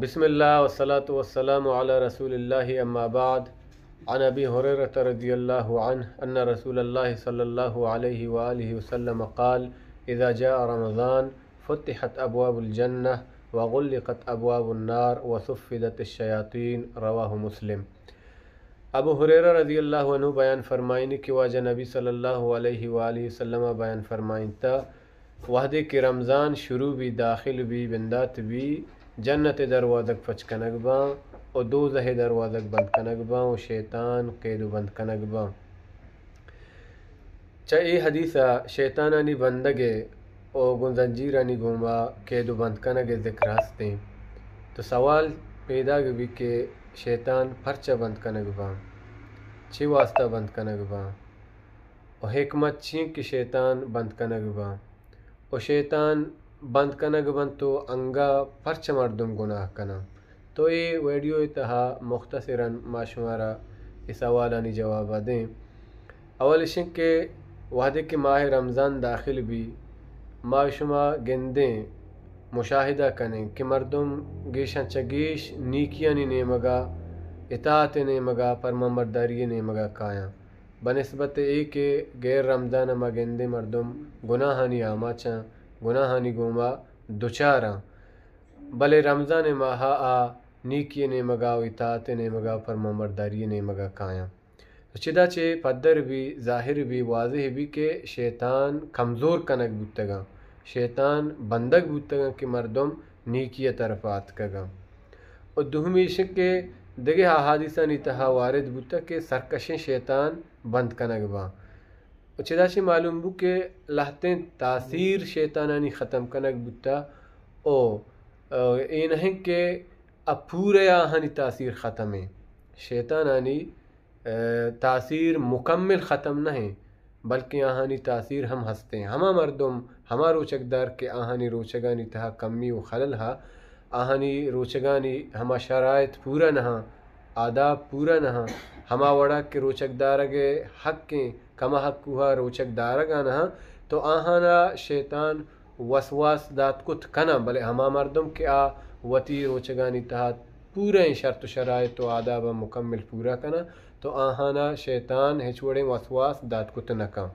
بسم الله والصلاة والسلام على رسول الله، أما بعد. عن أبي هريرة رضي الله عنه أن رسول الله صلى الله عليه وآله وسلم قال: إذا جاء رمضان فتحت أبواب الجنة وغلقت أبواب النار وصفدت الشياطين. رواه مسلم. ابو ہریرہ رضی اللہ عنہ بیان فرمائنی کہ واجہ نبی صلی اللہ علیہ وآلہ وسلم بیان فرمائنتا، وہدے کہ رمضان شروع بی، داخل بی، بندات بی، جنت دروازگ پچ کنگ باں و دوزہ دروازگ بند کنگ باں و شیطان قید و بند کنگ باں۔ چہ اے حدیث ء شیطانانی بندگ ء و گوں زنجیرانی گوما قید و بند کنگ ء ذکر ہستیں، تو سوال پیداگ بی کہ شیطان پرچہ بند کنگ باں؟ چی واسطہ بند کنگ باں؟ و حکمت چین کہ شیطان بند کنگ باں؟ و شیطان بند کنگ بنت و انگا پرچہ مردم گناہ کناں؟ تو اے ویڈیو ء تہا مختصراً ما شمارا اے سوالانی جواب ء دیں۔ اول اشیں کہ وہدے کہ ماہ رمضان داخل بی، ما شما گندیں، مشاہدہ کنیں کہ مردم گیشاں چہ گیش نیکیانی نیمگا، اطاعت نیمگا، پرمانبرداری نیمگا کایاں، بنسبت اے کہ غیر رمضان ما گندیں مردم گناہانی آماچاں، گناہانی گوما دچاراں، بلے رمضان ماہ آ نیکی نیمگا و اطاعت نیمگا، پرمانبرداری نیمگا کایاں۔ تو چدا چہ پدر بی، ظاہر بی، واضح بی کہ شیطان کمزور کنگ بوتگاں، شیطان بندگ بوتگاں کہ مردم نیکی طرف آتکگاں۔ و دومی ایش کہ دگہ احادیثانی تہا وارد بوتگ کہ سرکشیں شیطان بند کنگ باں۔ و چدا چہ معلوم بو کہ لہتیں تاثیر شیطانانی ختم کنگ بوتا۔ او، او، اے نہ کہ اب پورے آہانی تاثیر ختم ہیں۔ شیطانانی، اے، تاثیر مکمل ختم نہ ہیں، بلکہ آہانی تاثیر ہم ہستیں۔ ہما مردم، ہما روچگدار کہ آہانی روچگانی تہا کمی و خلل ہا، آہانی روچگانی ہما شرائط پورا نہ ہاں، آداب پورا نہ ہاں، ہما وڑا کہ روچگدارگ حق ہیں، کما حق کوہا روچگ دارگا نہ ہاں، تو آہانا شیطان وسواس دات کت کناں، بلے ہما مردم کہ آ وتی روچگانی تہا پوریں شرط و شرائط و آداب مکمل پورا کناں، تو آہانا شیطان ہچ وڑیں وسواس دات کت نہ کن۔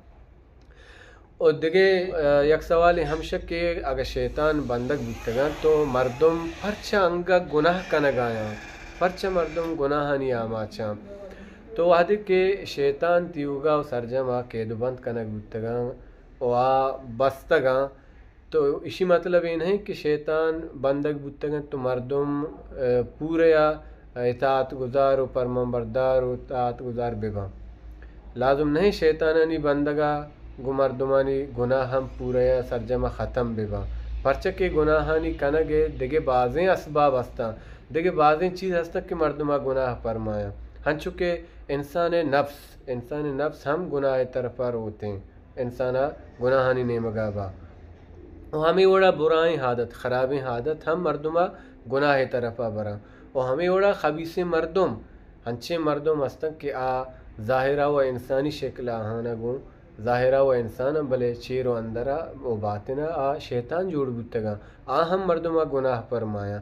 و دگہ، ا، یک سوالے ہمشہ کہ اگہ شیطان بندگ بوتگاں تو مردم پرچہ انگہ گناہ کنگایاں؟ پرچہ مردم گناہانی آماچاں؟ تو وہدے کہ شیطان تیوگا و سرجما قید و بند کنگ بوتگاں و آ بستگاں، تو اشی مطلب اے نہ کہ شیطان بندگ بوتگاں تو مردم، ا، پوریا اطاعت گزار و پرمان بردار و اطاعت گزار بباں۔ لازم نہ شیطانانی بندگا گوں مردمانی گناہ ہم پوریا سرجما ختم بباں۔ پرچہ کہ گناہانی کنگ دگہ بازیں اسباب ہستاں، دگہ بازیں چیز ہستاں کہ مردما گناہ پرمایاں۔ ہنچو کہ انسان نفس، انسان نفس ہم گناہ طرفا روتیں۔ انسان ء گناہانی نیمگا با۔ و ہمے وڑا برائیں عادت، خرابیں عادت ہم مردم ء گناہ ء طرف ء براں۔ و ہمے وڑا خبیثیں مردم، ہنچیں مردم ہستن کہ آ ظاہرا و انسانی شکل آہانا گوں، ظاہرا و انسان بلے چیر و اندرا و باطنا آ شیطان جوڑ بوتگاں، آ ہم مردم ء گناہ پرمایاں۔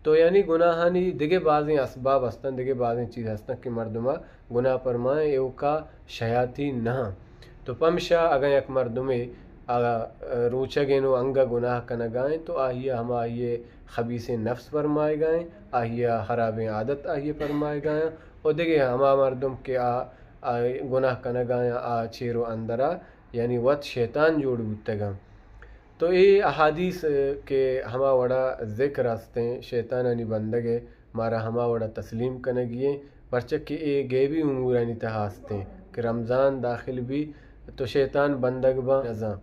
تو یعنی گناہانی دگہ بازیں اسباب ہستن، دگہ بازیں چیز ہستن کہ مردم ء گناہ پرمائیں، ایوکا شیاطین نہ۔ تو پمشا اگاں یک مردمے آ روچگیں و انگہ گناہ کنگائیں تو آہی ء ہما آہی ء خبیثیں نفس پرمائگائیں، آہی ء خرابیں عادت آہی ء پرمائگایاں، و دگہ ہما مردم کہ آ، آ گناہ کنگایاں آ چیر و اندرا یعنی وت شیطان جوڑ بوتگاں۔ تو اے احادیث، ء، کہ ہما وڑا ذکر ہستیں شیطانانی بندگ ء مارا ہما وڑا تسلیم کنگی ایں، پرچہ کہ اے غیبی امورانی تہا ہستیں کہ رمضان داخل بی تو شیطان بندگ باں نزاں۔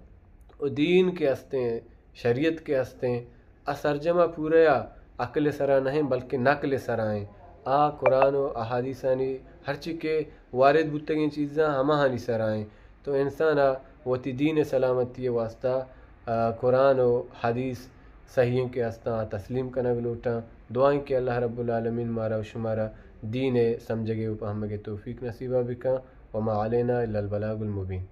و دین کہ ہستیں، شریعت کہ ہستیں، آ سرجما پوریا عقل سرا نہ ایں بلکہ نقل سرا ایں۔ آ قرآن و احادیثانی ہرچی کہ وارد بوتگیں چیزاں ہماہانی سرا ایں۔ تو انسان ء وتی دین ء سلامتی ء واستہ، آ، قرآن و حدیث صحیح ایں کہ استاں آ تسلیم کنگ لوٹاں۔ دعائیں کہ اللہ رب العالمین مارا و شمارا دین ء سمجھگ ء و پہمگ ء توفیق نصیبہ بکاں۔ وما علینا الا البلاغ المبین۔